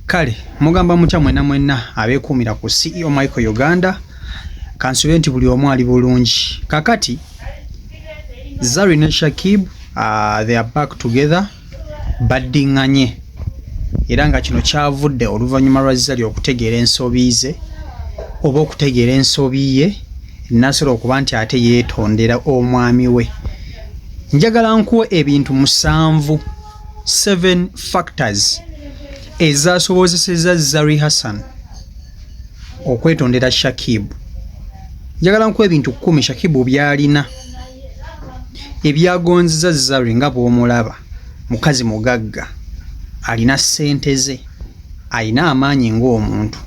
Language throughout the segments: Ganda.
Kale mugamba mutya mwena mwenna abeekuumira ku CEO Michael Uganda, kansube nti buli omu ali bulungi. Kakati Zari ne Shakib they are back together, baddiŋŋanye, era nga kino kyavudde oluvannyuma lwa Zari okutegeera ensobi ze oba okutegeera ensobi ye nasobola okuba nti ate yeetondera omwami we. Njagala nkuwe ebintu 7, 7 factors ezasobozesezza Zari Hassan okwetondera Shakib. Njagala nkuwe ebintu 10 Shakib byalina ebyagonzeza Zari nga bw'omulaba. Mukazi mugagga, alina ssente ze, alina amaanyi ng'omuntu,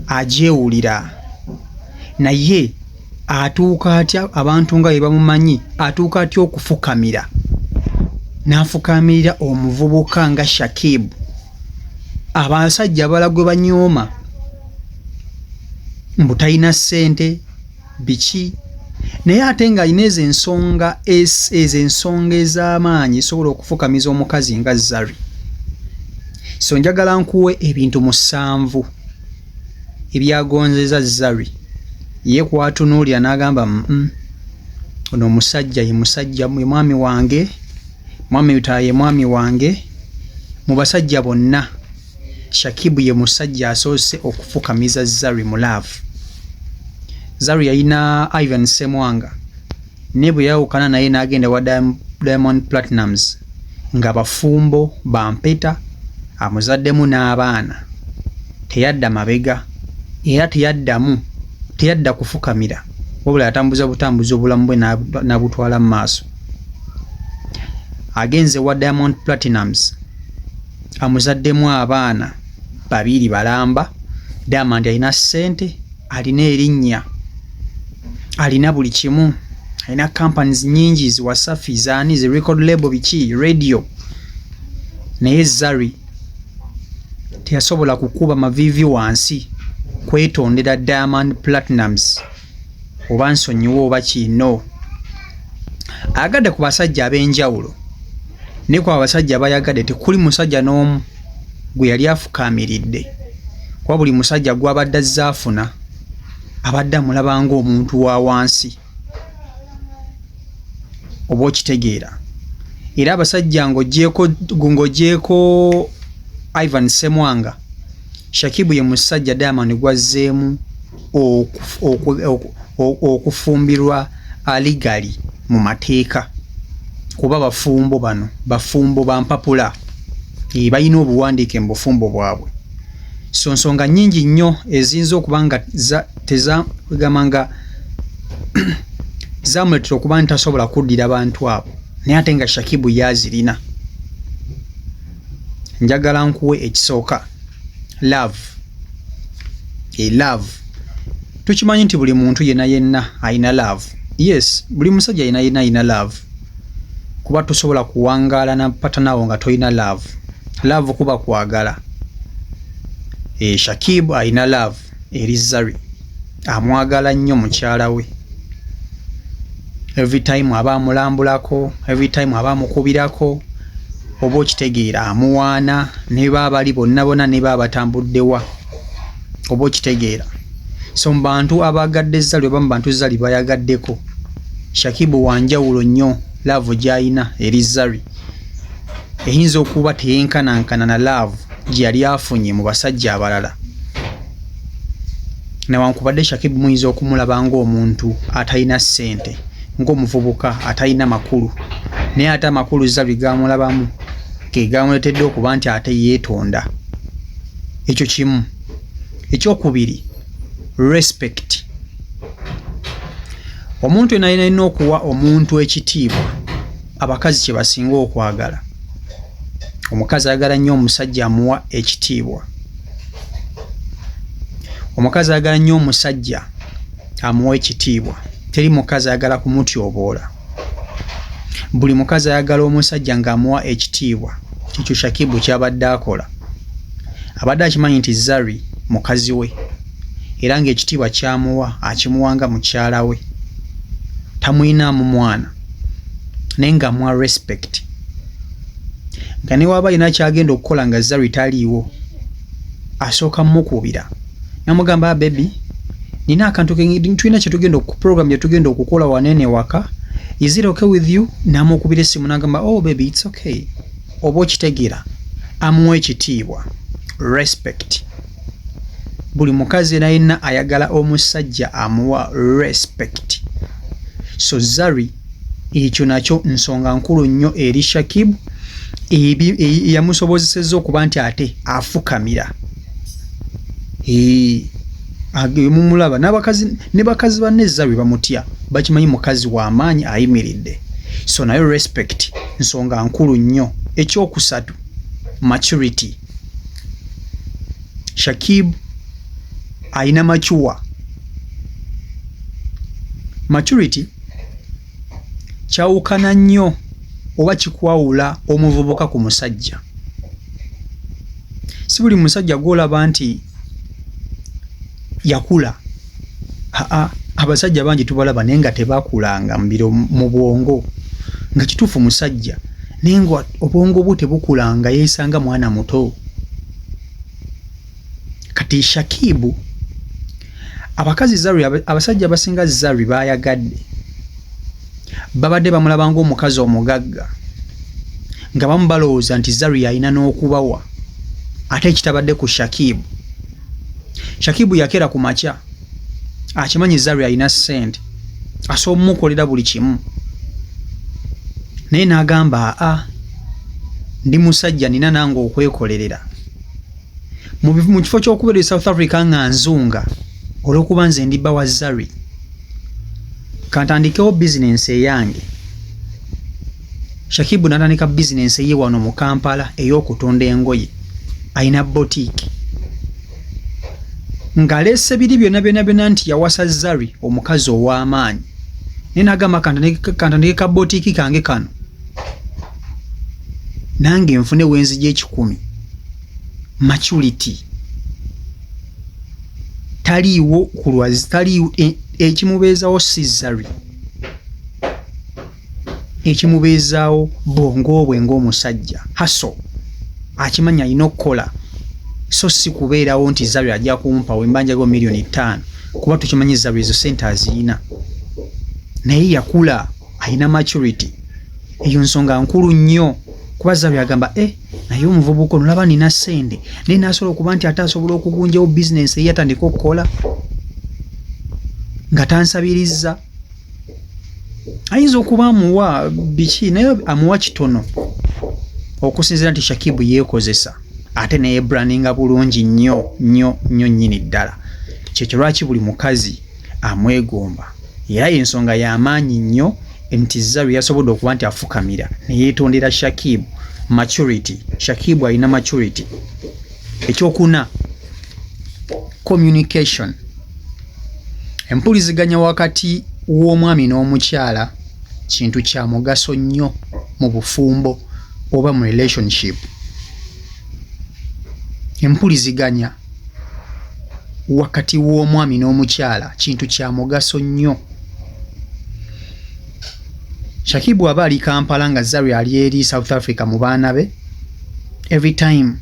agyewulira, naye atuuka atya abantu nga bwe bamumanyi, atuuka atya okufukamira n'afukamirira omuvubuka nga Shakib, abasajja abalala gwe banyooma mbu talina ssente biki, naye ate ng'alina ezo ensonga ezo ensonga ez'amaanyi esobola okufukamiza omukazi nga Zari. So njagala nkuwe ebintu 7 ebyagonzeza Zari ye kwatunuulira n'agamba, ono omusajja ye musajja, ye mwami wange, mwami Lutaaya ye mwami wange. Mu basajja bonna Shakibu ye musajja asoose okufukamiza Zari mu love. Zari yalina Ivan Ssemwanga, naye bwe yawukana naye n'agenda wa Diamond Platnumz nga bafumbo bampeta, amuzaddemu n'abaana, teyadda mabega era teyaddamu, teyadda kufukamira, wabula yatambuza butambuza obulamu bwe n'abutwala mu maaso. Agenze wa Diamond Platnumz, amuzaddemu abaana 2 balamba. Diamond alina ssente, alina erinnya, alina buli kimu, alina companies nnyingi, zi Wasafi, zaani, zi record label, biki, radio, naye Zari teyasobola kukuba maviivi wansi kwetondera Diamond Platnumz oba nsonyiwa oba kino. Ayagadde ku basajja ab'enjawulo, naye ku abasajja abayagadde tekuli musajja n'omu gwe yali afukaamiridde, kuba buli musajja gw'abadde azze afuna abadde amulaba ng'omuntu wa wansi, oba okitegeera. Era abasajja ng'ogyeko Ivan Ssemwanga, Shakibu ye musajja Diamond gwazzeemu okufumbirwa aligali mu mateeka, kuba bafumbo bano bafumbo ba mpapula, balina obuwandiike mu bufumbo bwabwe. So nsonga nnyingi nnyo eziyinza okuba nga tezagamba nga zamuleetera okuba nti tasobola kuddira bantu abo, naye ate nga Shakibu yazirina. Njagala nkuwe ekisooka, love. Love, tukimanyi nti buli muntu yenna yenna alina love. Yes, buli musajja yenna yenna alina love, kuba tosobola kuwangaala na partner wo nga tolina love. Love kuba kwagala. Shakib alina love eri Zari, amwagala nnyo mukyala we. Every time aba amulambulako, every time aba amukubirako, oba okitegeera, amuwaana ne baabali bonna bonna ne baaba batambuddewa, oba okitegeera. So mu bantu abagadde Zari oba mu bantu Zari bayagaddeko, Shakibu wanjawulo nnyo. Love gy'alina eri Zari eyinza okuba teyenkanankana na love gye yali afunye mu basajja abalala. Newankubadde Shakibu muyinza okumulaba ng'omuntu atalina ssente, ng'omuvubuka atalina makulu, naye ate amakulu Zari gamulabamu ge gamuleetedde okuba nti ate yeetonda. Ekyo kimu. Ekyokubiri, respect. Omuntu yenna alina okuwa omuntu ekitiibwa. Abakazi kye basinga okwagala. Omukazi ayagala nnyo omusajja amuwa ekitiibwa. Omukazi ayagala nnyo omusajja amuwa ekitiibwa. Teri mukazi ayagala kumutyoboola. Buli mukazi ayagala omusajja ng'amuwa ekitiibwa. Ekyo Shakibu kyabadde akola. Abadde akimanyi nti Zari mukazi we, era ng'ekitiibwa kyamuwa akimuwanga mukyala we, tamuyinaamu mwana, naye ng'amuwa respect, nga ne waba alina kyagenda okukola nga Zari taliiwo, Asooka mukubira namugamba, "Ah, baby, nina akantu, tulina kyetugenda, program gyetugenda okukola wanene waka, is it okay with you?" Namukubira essimu nagamba, "Oh baby, it's okay." Oba okitegeera, amuwa ekitiibwa, respect. Buli mukazi yena yenna ayagala omusajja amuwa respect. So Zari, ekyo nakyo nsonga nkulu nnyo eri Shakib yamusobozesezza okuba nti ate afukamira. Mumulaba n'abakazi ne bakazi banne Zari bamutya, bakimanyi mukazi w'amaanyi ayimiridde. So nayo respect nsonga nkulu nnyo. Ekyokusatu, maturity. Shakib ayina mature. Maturity kyawukana nnyo oba kikwawula omuvubuka ku musajja. Si buli musajja gw'olaba nti yakula. Aa, abasajja bangi tubalaba naye nga tebakulanga mbiro mu bwongo, nga kituufu musajja naye nga obwongo bwo tebukulanga, yeesanga mwana muto. Kati Shakibu, abakazi Zari, abasajja abasinga Zari bayagadde babadde bamulaba ng'omukazi omugagga, nga bamu balowooza nti Zari yalina n'okubawa, ate ekitabadde ku Shakibu. Shakibu yakeera ku makya akimanyi Zari alina ssente, asobola mumukolera buli kimu, naye n'agamba, "Aa, ndi musajja, nina nange okwekolerera. Mu kifo ky'okubeera e South Africa nga nzunga olw'okuba nze ndi bba wa Zari, kantandikewo bizinensi eyange." Shakibu n'atandika bizinensi eye wano mu Kampala ey'okutunda engoye. Alina boutique ng'aleese biri byonna byonna byonna nti yawasa Zari, omukazi ow'amaanyi, naye n'agamba, "Kantandike ka boutique kange kano nange nfune wenzija 100." Maturity taliiwo ku lwazi, taliiwo. Ekimubeezawo si Zari, ekimubeezaawo bwongo bwe ng'omusajja. Haso akimanyi alina okukola, so si kubeerawo nti Zari ajja kumpa wemba njago miliyoni 5, kuba tukimanyi Zari ezo sente aziyina, naye yakula, alina maturity. Eyo nsonga nkulu nnyo, kuba Zari agamba, "E, naye omuvubuka ono laba nina sente, naye nasobola okuba nti ate asobola okugunjawo bizinensi eye atandika okukola nga tansabiriza." Ayinza okuba amuwa biki, naye amuwa kitono okusinziira nti Shakibu yeekozesa ate neyebrandinga bulungi nnyo nnyo nnyo nnyini ddala. Kyekyo lwaki buli mukazi amwegomba, era ensonga y'amaanyi nnyo nti Zari yasobodde okuba nti afukamira neyeetondera Shakibu. Maturity, Shakibu alina maturity. Ekyokuna, communication. Empuliziganya wakati w'omwami n'omukyala kintu kya mugaso nnyo mu bufumbo oba mu relationship. Empuliziganya wakati w'omwami n'omukyala kintu kya mugaso nnyo. Shakibu aba ali Kampala nga Zari ali eri South Africa mu baana be, every time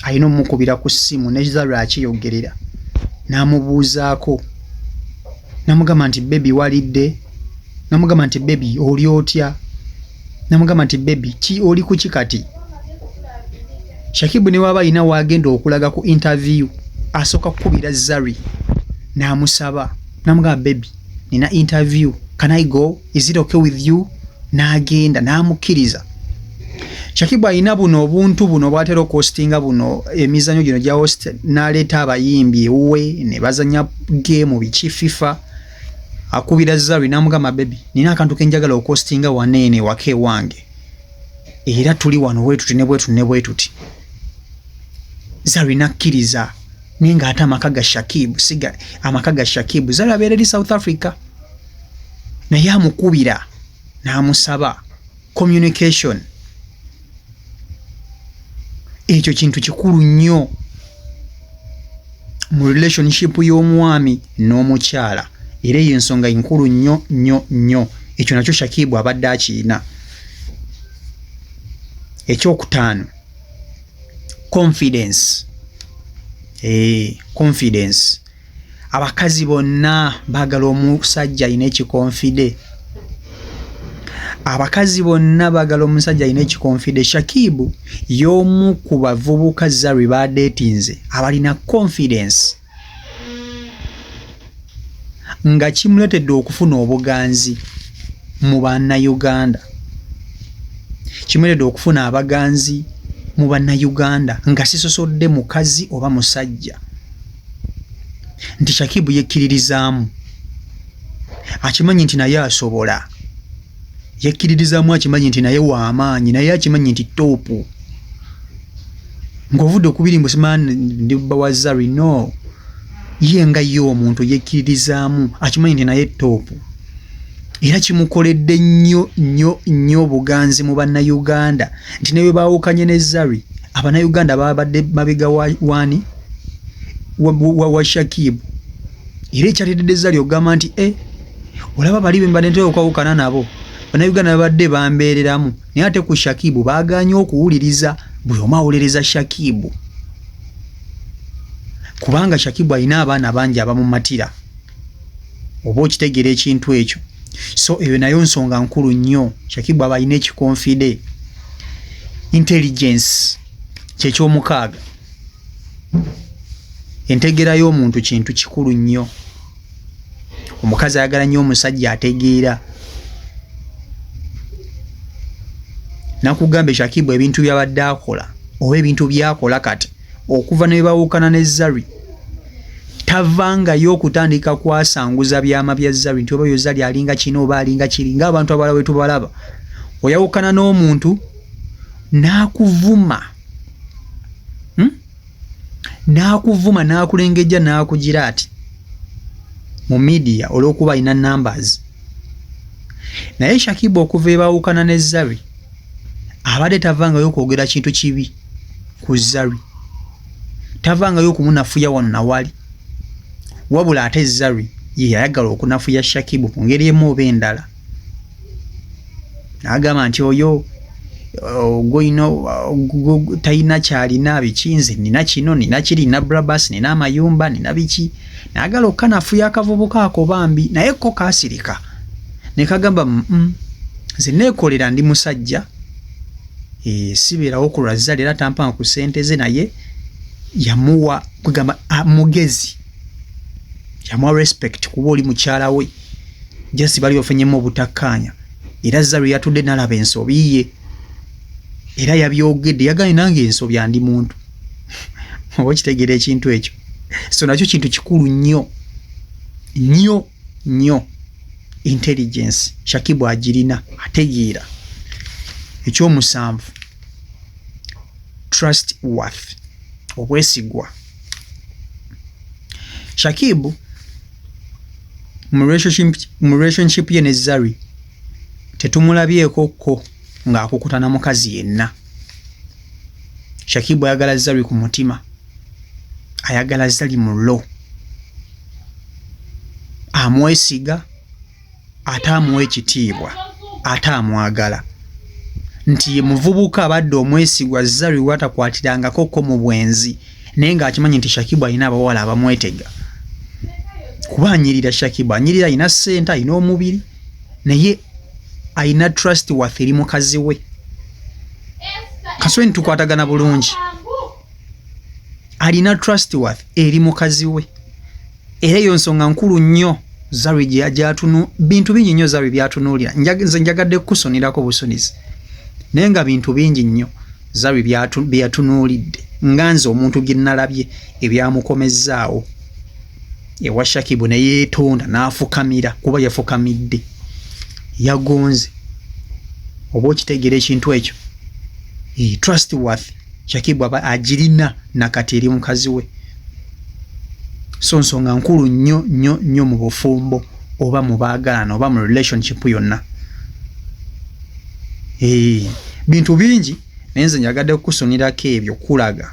alina omukubira ku ssimu, ne Zari akiyogerera n'amubuuzaako, namugamba nti, "Baby, walidde?" Namugamba nti, "Baby, oli otya?" Namugamba nti, "Baby, ki oli kuki kati?" Shakibu ne waba alina waagenda okulaga ku interview, asooka kukubira Zari n'amusaba, namugamba, "Baby, nina interview, can I go? Is it okay with you?" N'agenda n'amukkiriza. Shakibu alina buno obuntu buno bwatera okuhostinga, buno emizanyo gino gya host, n'aleeta abayimbi ewuwe ne bazanya game, biki, FIFA. Akubira Zari n'amugamba, "Baby, nina akantu kenjagala okuhostinga waneene waka ewange, era tuli wano bwetuti ne bwetuti ne bwetuti." Zari nakkiriza, naye ng'ate amaka ga Shakibu siga amaka ga Shakibu. Zari abeera eri South Africa, naye amukubira n'amusaba. Communication, ekyo kintu kikulu nnyo mu relationship y'omwami n'omukyala, era eyo ensonga nkulu nnyo nnyo nnyo. Ekyo nakyo Shakibu abadde akiyina. Ekyokutaano, confidence. Confidence. Abakazi bonna baagala omusajja alina ekikonfide. Abakazi bonna baagala omusajja alina ekikonfide. Shakibu y'omu ku bavubuka Zari baadeetinze abalina confidence nga kimuleetedde okufuna obuganzi mu Bannayuganda. Kimuleetedde okufuna abaganzi mu Bannayuganda nga sisosodde mukazi oba musajja. Nti Shakibu yekkiririzaamu, akimanyi nti naye asobola, yekkiririzaamu, akimanyi nti naye w'amaanyi, naye akimanyi nti toopu. Ng'ovudde ku biri mbu simanyi ndi bba wa Zari, no. Ye nga ye omuntu yekkiririzaamu, akimanyi nti naye toopu. Era kimukoledde nnyo nnyo nnyo obuganzi mu Bannayuganda nti ne bwe baawukanye ne Zari, Abannayuganda babadde mabega wa wani wa, wa, wa Shakibu. Era ekyaleetedde Zari okugamba nti e olaba bali be mbadde ntera okwawukana nabo, Bannayuganda babadde bambeereramu, naye ate ku Shakibu baagaanye okuwuliriza. Buli omu awolereza Shakibu kubanga Shakibu alina abaana bangi abamumatira, oba okitegeera ekintu ekyo. So eyo nayo nsonga nkulu nnyo. Shakibu aba alina ekikonfide. Intelligence kyekyomukaaga. Entegeera y'omuntu kintu kikulu nnyo. Omukazi ayagala nnyo omusajja ategeera. Nakugambye Shakibu ebintu by'abadde akola oba ebintu by'akola kati okuva ne bawukana ne Zari, tavangayo okutandika kwasanguza byama bya Zari nti oba yo Zari alinga kino oba alinga kiri, ng'abantu abalala bwe tubalaba. Oyawukana n'omuntu n'akuvuma, N'akuvuma n'akulengejja n'akugira ati mu media olw'okuba alina numbers. Naye Shakibu okuva ebawukana ne Zari abadde tavangayo okwogera kintu kibi ku Zari, tavangayo okumunafuya wano na wali, wabula ate Zari ye yayagala okunafuya Shakibu mu ngeri emu oba endala, n'agamba nti oyo gwolina talina kyalina biki, nze nina kino nina kiri, nina brabas, nina amayumba, nina biki. Nayagala okukanafuya akavubuka ako bambi, naye ko kaasirika ne kagamba nze neekolera, ndi musajja, sibeerawo ku lwa Zari era tampanga ku ssente ze, naye yamuwa kugamba mugezi, yamuwa respect kuba oli mukyala we, just bali bafunyemu obutakkaanya. Era Zari yatudde n'alaba ensobi ye era yabyogedde, yagambye nange ensobi andi muntu. Oba okitegeera ekintu ekyo. So nakyo kintu kikulu nnyo nnyo nnyo. Intelligence Shakibu agirina, ategeera. Ekyomusanvu, trust worth, obwesigwa. Shakibu mu relationship ye ne Zari tetumulabyeko ko ng'akukuta na mukazi yenna. Shakibu ayagala Zari ku mutima, ayagala Zari mu lo, amwesiga ate amuwa ekitiibwa ate amwagala nti ye muvubuka abadde omwesigwa Zari watakwatirangako ko mu bwenzi, naye ng'akimanyi nti Shakibu alina abawala abamwetega kuba anyirira. Shakibu anyirira, alina ssente, alina omubiri, naye alina trust worth eri mukazi we. Kaswe tukwatagana bulungi, alina trust worth eri mukazi we, era eyo nsonga nkulu nnyo Zari gyatunu. Bintu bingi nnyo Zari byatunuulira. Nze njagadde kukusonirako busonizi, naye nga bintu bingi nnyo Zari bye yatunuulidde nga nze omuntu gye nalabye ebyamukomezzaawo ewa Shakibu ne yeetonda n'afukamira, kuba yafukamidde yagonze. Oba okitegeera ekintu ekyo. Trust worth Shakibu aba agirina nakati eri mukazi we. So nsonga nkulu nnyo nnyo nnyo mu bufumbo oba mu baagalana oba mu relationship yonna. Bintu bingi, naye nze njagadde kukusonirako ebyo kulaga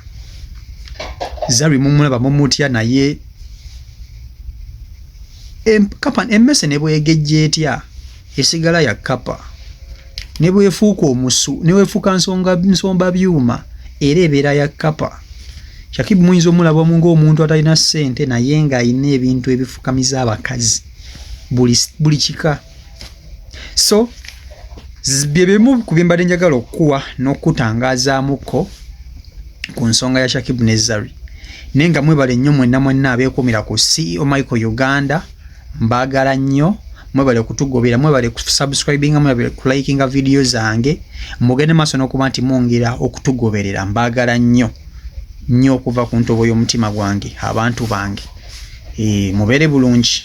Zari mumulaba mumutya, naye kapa emmese ne bwegejja etya esigala ya kapa, ne bwefuuka omusu ne bwefuuka nsonga nsomba byuma era ebeera ya kapa. Shakib muyinza omulabamu ng'omuntu atalina ssente naye ng'alina ebintu ebifukamiza abakazi buli, buli kika. So bye bimu ku bye mbadde njagala okukuwa n'okukutangazaamuko ku nsonga ya Shakib ne Zari. Naye nga mwebale nnyo mwenna mwenna abeekuumira ku CEO Michael Uganda, mbaagala nnyo, mwebale kutugobera, mwebale kusubscribinga, mwebale kulikinga vidiyo zange, mugende maaso n'okuba nti mwongera okutugoberera. Mbaagala nnyo nnyo okuva ku ntobo y'omutima gwange, abantu bange. Mubeere bulungi.